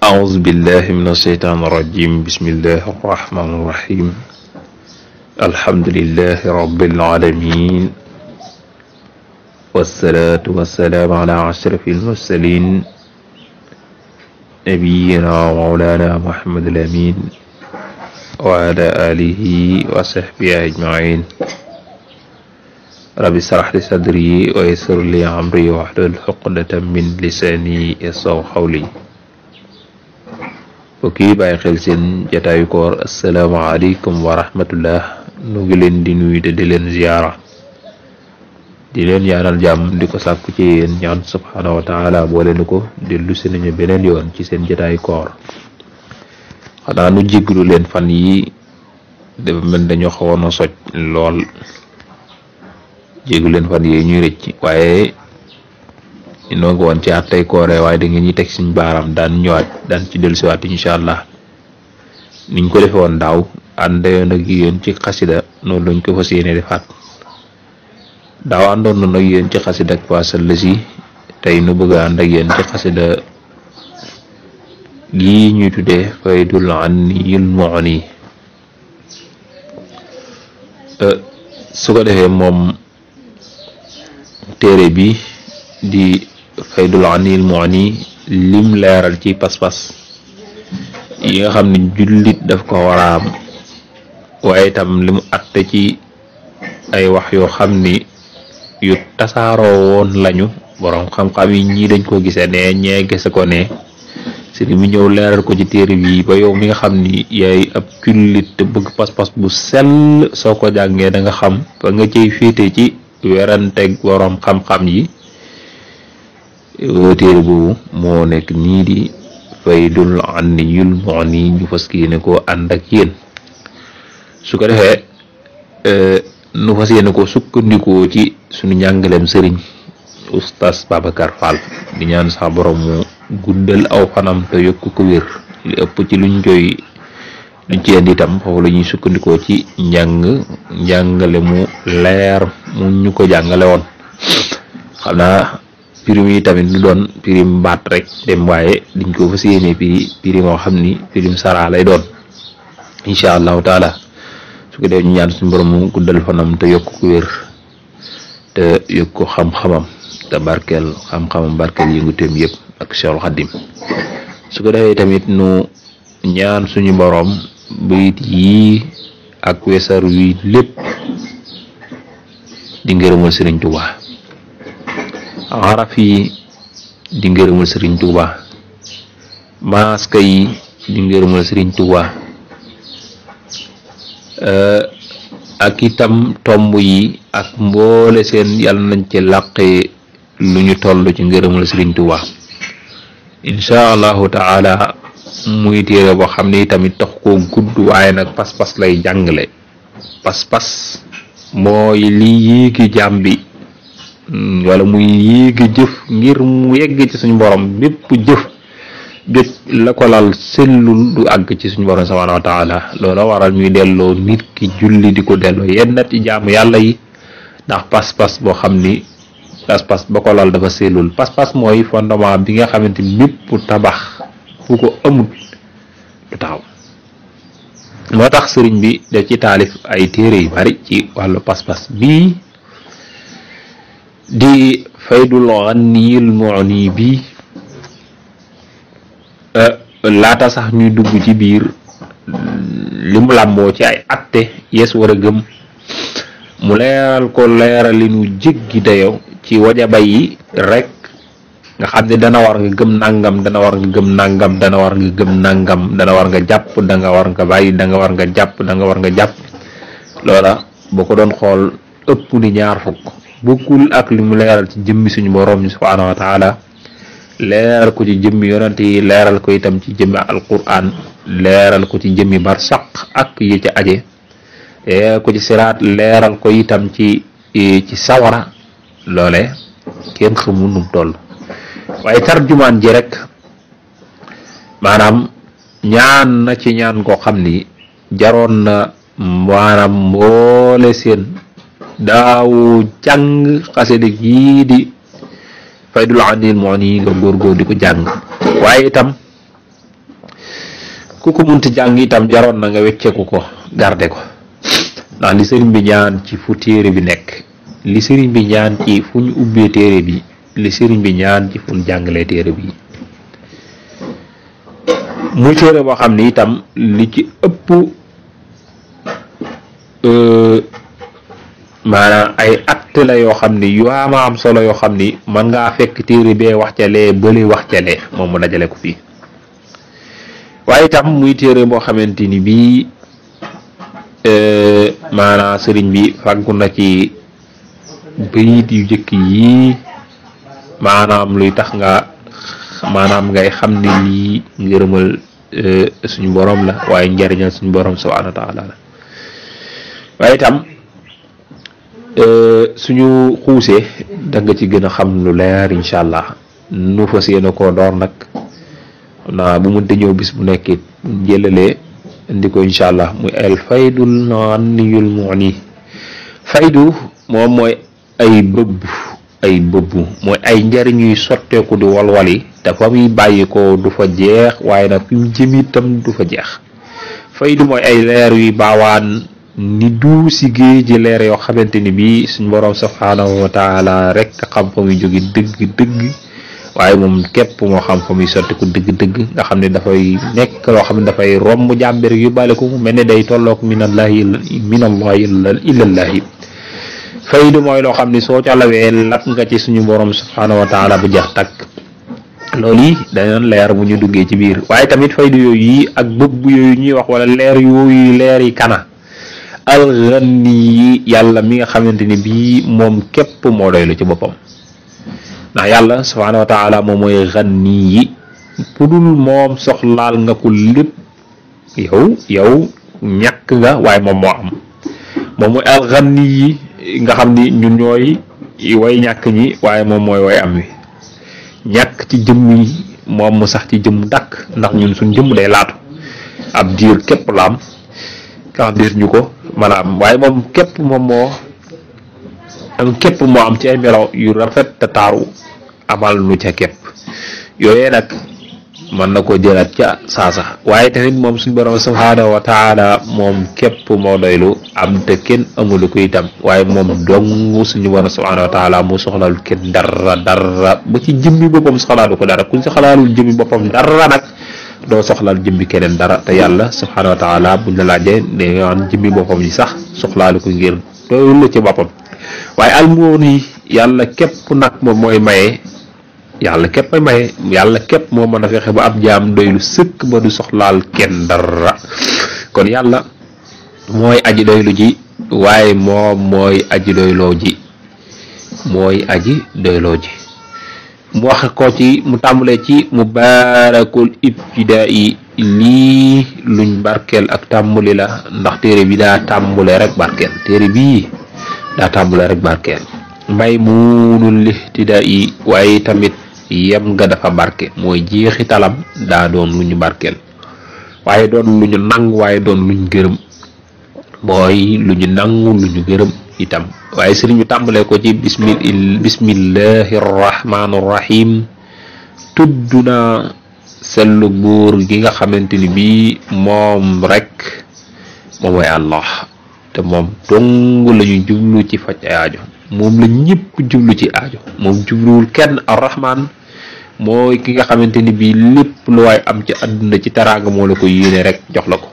أعوذ بالله من الشيطان الرجيم بسم الله الرحمن الرحيم الحمد لله رب العالمين والصلاة والسلام على أشرف المرسلين نبينا ومولانا محمد الأمين وعلى آله وصحبه أجمعين رب اشرح لي صدري ويسر لي أمري واحلل عقدة من لساني يفقهوا قولي bokki bàyyi xel seen jataayu koor asalaamaaleykum wa rahmatullah nu ngi leen di nuyu te di leen ziyaara di leen ñaanal jàmm di ko sàkku ci yéen ñaan subhaanahu wa taala boole nu ko dellu si nañu beneen yoon ci seen jataayu koor xanaa nu jéglu leen fan yi dafa mel dañoo xawoon a soj lool jéglu leen fan yi ñuy rëcc waaye noo ngi woon ci attay koore waaye da ngeen ñi teg suñ baaram daan ñëwaat daan ci dellusiwaat incha allah niñ ko defe woon daaw àndoon ak yéen ci xasida noonu lañ ko fas yéene defaat daaw àndoon na nag yéen ci xasida ak paasal la si tey nu bëgg a ànd ak yéen ci xasida gii ñuy tuddee faydul aniyil mu'ni su ko defee moom téere bi di faydul anil mu'ni lim leeral ci pas-pas yi nga xam ne jullit daf ko war a am waaye itam limu atte ci ay wax yoo xam ni yu tasaaroo woon lañu borom xam-xam yi ñii dañ ko gisee ne ñee gise ko ne sëriñ mi ñëw leeral ko ci téere bi ba yow mi nga xam ni yaay ab jullit te bëgg pas-pas bu sell soo ko jàngee da nga xam fa nga ciy féete ci weranteeg borom xam-xam yi téere boobu moo nekk nii di faydul aniyil mu'ni ñu fas yéene koo ànd ak yéen su ko defee nu fas yéene ko sukkandikoo ci suñu njàngaleem sëriñ oustaz Babacar Fall di ñaan sax borom mu guddal aw fanam te yokk ko wér li ëpp ci luñ ci indi itam foofu la ñuy sukkandikoo ci njàngale mu leer mu ñu ko jàngale woon xam naa pirim yi tamit du doon pirim baat rek dem waaye diñ ko fas yéene pirim moo xam ni pirim sara lay doon incha allahu taala su ko dee ñu ñaan suñu borom mu guddal fanam te yokk ko wér te yokk ko xam-xamam te barkeel xam-xamam barkeel yënguteem yëpp ak Cheikhul Khadim su ko defee tamit nu ñaan suñu borom bayit yii ak wesar wi lépp di ngërëmal Sëriñ Tuubaa araf yi di ngërëmal Sëriñ Tuubaa maaska yi di ngërëmal Sëriñ Tuubaa ak itam tomb yi ak mboole seen yàlla nañ ci làqee lu ñu toll ci ngërëmal Sëriñ Tuubaa insha allahu taala muy téere boo xam ne tamit tax koo gudd waaye nag pas-pas lay jàngale pas-pas mooy li yéegi jaam bi wala muy yéegi jëf ngir mu yegg ci suñu borom bépp jëf jot la ko lal sellul du àgg ci suñu borom subhanahu wa taala loola waral ñuy delloo nit ki julli di ko delloo yennati jaamu yàlla yi ndax pas-pas boo xam ni pas-pas ba ko lal dafa sellul pas-pas mooy fondement bi nga xamante ni bépp tabax bu ko amut du taxaw moo tax sëriñ bi def ci taalif ay téere yu bari ci wàllu pas-pas bii di faydul aniyil mu'ni bi laata sax ñuy dugg ci biir li mu làmboo ci ay atte yees war a gëm mu leeral ko leerali nu jéggi dayo ci wajaba yi rek nga xam ne dana war nga gëm nangam dana war nga gëm nangam dana war nga gëm nangam dana war nga jàpp da nga war nga bàyyi da nga war nga jàpp da nga war nga jàpp loola boo ko doon xool ëpp ni ñaar fukk bokkul ak li mu leeral ci jëmmi suñu borom subhanahu wa taala leeral ko ci jëmmi yonent yi leeral ko itam ci jëmmi alquran leeral ko ci jëmmi barsaq ak yi ci aje leeral ko ci siraat leeral ko itam ci sawara loole kenn xamul nu mu toll waaye tarjumaan ji rek maanaam ñaan na ci ñaan koo xam ni jaroon na maanaam mboole seen daaw jàng xasida gii di faydul anil mu'ni nga góorgóor di ko jàng waaye itam ku ko munti jàng itam jaroon na nga wecceeku ko garde ko ndax li sëriñ bi ñaan ci fu téere bi nekk, li sëriñ bi ñaan ci fu ñu ubbee téere bi, li sëriñ bi ñaan ci fu ñu jàngalee téere bi. muy téere boo xam ni itam li ci ëpp maanaam ay acte la yoo xam ni yu am solo yoo xam ni mën ngaa fekk téere bee wax ca lee bële wax ca lee moom mu dajale ko fii. waaye itam muy téere boo xamante ni bii maanaam sëriñ bi fàggu na ci bayit yu jëkk yi maanaam luy tax nga maanaam ngay xam ne lii ngërëmal suñu borom la waaye njariñal suñu borom subhanahu wa taala la. waaye itam suñu xuusee da nga ci gën a xam lu leer incha allah. nu fas yéene koo door nag naa bu mënta ñëw bis bu nekkit jëlalee indi ko incha allah muy al faydul ghaniyul mu'ni. faydu moom mooy ay bëbb mooy ay njariñ yuy sotteeku di walwali te fa muy bàyyi ko du fa jeex waaye nag fi mu jëm itam du fa jeex. faydu mooy ay leer yuy baawaan ni du si géeji leer yoo xamante ni bii suñ borom subhanahu wa taala rek xam fa muy jóge dëgg waaye moom képp moo xam fa muy sotti ko dëgg nga xam ne dafay nekk loo xam ne dafay romb jàmbir yu bale ko mu mel ne day tolloog minallahi ilallahi. faydu mooy loo xam ne soo ca lawee lat nga ci suñu borom subhanahu wa taala bu jeex takk. loolu yi dañoon leer bu ñu duggee ci biir waaye tamit faydu yooyu yi ak bëbb yooyu ñuy wax wala leer yooyu leer yi kana alxani yi yàlla mi nga xamante ni bii moom képp moo doylu ci boppam. ndax yàlla subhanahu wa taala moom mooy xani yi pudul moom soxlaal nga ko lépp yow ñàkk nga waaye moom moo am. moom mooy alxani yi nga xam ni ñun ñooy way ñàkk ñi waaye moom mooy way am wi. ñàkk ci jëmm yi moom mu sax ci jëmm dakk ndax ñun suñ jëmm day laatu ab diir képp la am kax diir ñu ko maanaam waaye moom képp moom moo am ci ay melaw yu rafet te taaru amal nu ca képp yooyee nag mën na ko jëlaat ca saasa waaye tamit moom suñ borom subhanahu wa taala moom képp moo doylu am te kenn amulu ko itam waaye moom dong suñu borom subhanahu wa taala mu soxlaalu kenn dara ba ci jëmmi boppam soxlaalu ko dara kuñ soxlaalul jëmmi boppam dara nag doo soxlaal jëmmi keneen dara te yàlla subhanahu wa taala buñ la laajee ne nga jëmmi boppam yi sax soxlaalu ko ngir doylu ci boppam waaye almuuni yàlla képp nag moom mooy maye. yàlla képp ay maye yàlla képp moo mën a fexe ba ab jaam doylu sëkk ba du soxlaal kenn dara kon yàlla mooy aji doylu ji waaye moom mooy aji doyloo ji mu wax ko ci mu tàmbalee ci mubaarakul ibtidaa yi lii luñ barkeel ak tàmbali la ndax téere bi daa tàmbalee rek barkeel mbay munul lihtidaa yi waaye tamit yem nga dafa barke mooy jeexitalam daa doon lu ñu barkeel waaye doon lu ñu nangu waaye doon lu ñu gërëm mooy lu ñu nangu lu ñu gërëm itam waaye sëriñ ñu tàmbalee ko ci bismillahi rahmaani rahim tudd na sellu buur gi nga xamante ni bii moom rek moom mooy Allah te moom dong la ñu jublu ci faj ay aajo moom la ñëpp jublu ci aajo moom jubluwul kenn arrahman mooy ki nga xamante ni bii lépp lu waay am ci àdduna ci teraanga moo la ko yéene rek jox la ko.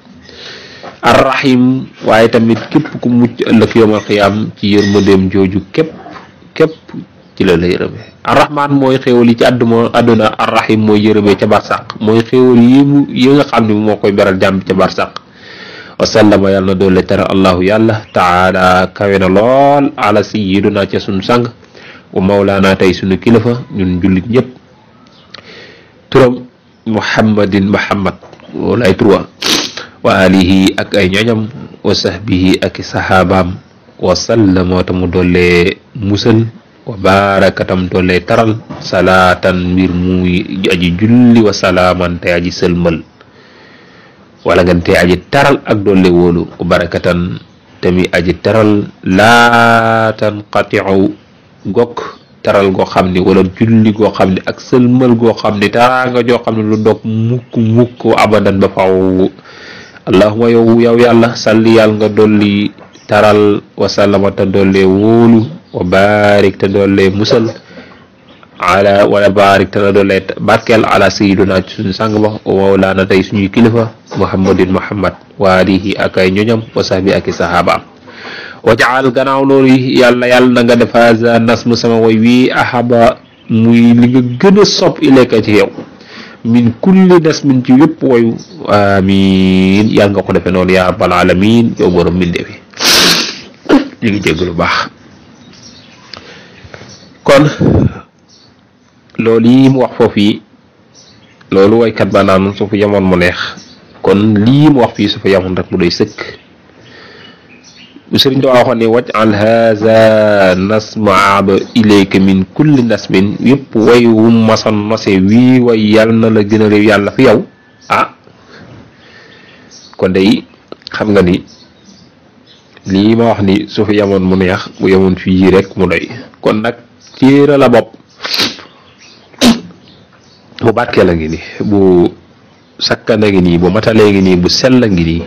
arrahim waaye tamit képp ku mucc ëllëg yawmal xiyaam ci yërmandeem jooju képp ci la yërëmee. arrahman mooy xéewal yi ci àdduna arrahim mooy yërëmee ca barsàq mooy xéewal yi nga xam ne moo koy beral jàmm ca barsàq. wasallama yàlla na doole tere allahu yàlla taala kawe na lool ala sayyiduna ca sunu sang wa mawlaana tey sunu kilifa ñun jullit ñëpp turam muhammad walaay turwa wa alihi ak ay ñoñam wa sahbihi ak sahabaam wa sallama tamu doole musal wa barakatam doole taral salaatan mbir muy aji julli wa salaaman te aji sëlmal wala ngeen te aji taral ak doole wóolu wa barakatan te mi aji taral laa tanqati'u gokk teral goo xam ni wala julli goo xam ni ak sëlmal goo xam ni teraanga joo xam ne lu dog mukk abadan ba faw. allahuma yow yàlla salli yàlla nga dolli taral wasallama te dollee wóolu wa barik te dollee musal ala wala barik te dollee barkeel ala sayyiduna suñu sang ba wa mawlaana tey suñuy kilifa muhammadin muhammad wa alihi ak ay ñoñam wa sahbi ak i sahabaam. wajaal gannaaw loolu yàlla na nga def haza nasmu sama way wi ahaba muy li nga gën a sopp ilayka ci yow min kulli nasmin ci yëpp wayu amin yàlla nga ko defee noonu ya rabbal alamin yow borom mbindee fi ñu ngi jégg lu baax. kon loolu yi mu wax foofu yi loolu waykat ba naan su fa yamoon mu neex kon lii mu wax fii su fa yamoon rek mu doy sëkk. Sëriñ Tuubaa waxoon ne waj'al haza nasmaaba ilayka min kulli nasmin yëpp way wu masan nose wii way yàlla na la gën a réew yàlla fi yow kon day xam nga ni lii ma wax ni su fi yamoon mu neex bu yamoon fii rek mu doy. kon nag téere la bopp bu barkeel a ngi nii bu sakkan a ngi nii bu matalee ngi nii bu sell a ngi nii